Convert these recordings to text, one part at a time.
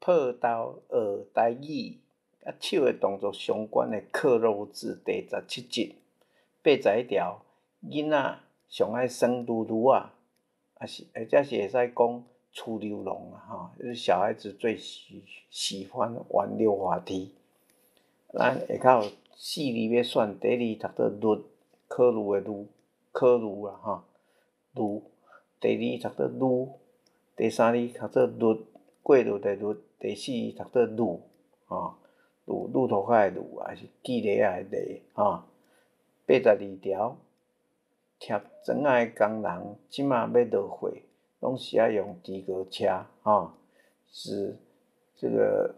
報道學台語，佮手的動作相關的克漏字第17集，81條，囡仔上愛耍擼擼仔，抑是或者是會使講趨溜廊啊，吼，就是小孩子最喜歡玩溜滑梯。咱下跤有四字欲選，第一字讀做慮，考慮的慮，考慮啦吼，慮。第二字讀做擼，第三字讀做律，過濾的濾，第四字讀做攄，吼，攄路塗跤的路，抑是記犁仔的犁，吼。82條，疊磚仔的工人，這馬欲落貨，攏是愛用豬哥車，吼，是這個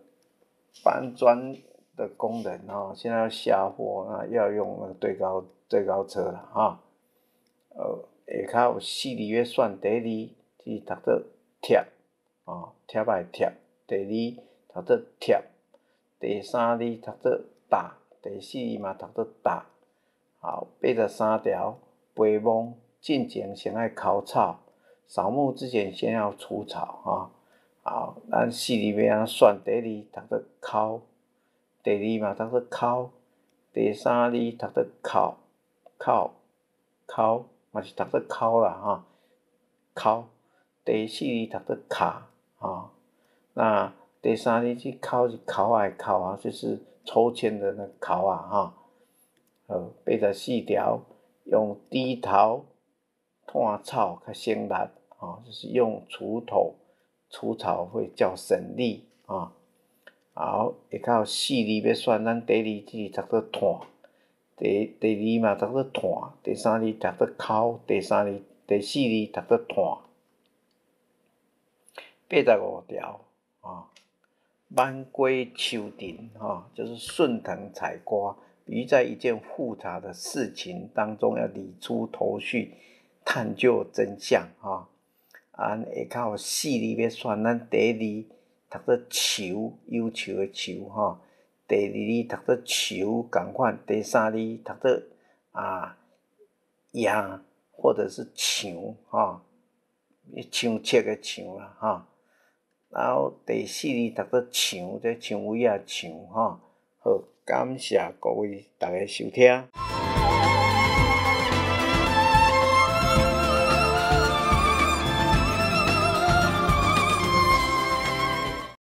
搬磚的工人，吼，現在要下貨啊，要用那個堆高車啦，吼。下跤有四字欲選，第一字是讀做疊，吼，疊仔的疊，第二讀做貼，第三字讀做搭，第四字嘛讀做搭。好，83條，陪墓進前先愛剾草，掃墓之前先要除草，吼。好，咱四字欲按怎選？第一字讀做剾，第二嘛讀做剾，第三字讀做哭，哭，剾，嘛是讀做剾啦，吼，剾。第四字讀做卡，吼。那第三字這剾是剾仔的剾啊，就是抽籤的那個剾啊，吼。好，84條，用鋤頭湠草較省力，吼，就是用鋤頭除草會較省力，啊。好，下跤有四字欲選，咱第二字讀做湠，第二嘛讀做湠，第三字讀做剾，第三字第四字讀做湠。85條，啊，挽瓜搝藤，吼，就是順藤採瓜。比喻在一件複雜的事情當中，要理出頭緒，探究真相，吼。啊，下跤有四字欲選，咱第一字讀做搝，憂愁的愁，吼。第二字讀做搆，仝款。第三字讀做啊贏，或者是牆，吼，牆冊的牆啦，吼。然後第四字讀做塍，這薔薇仔塍，吼。好，感謝各位逐家收聽。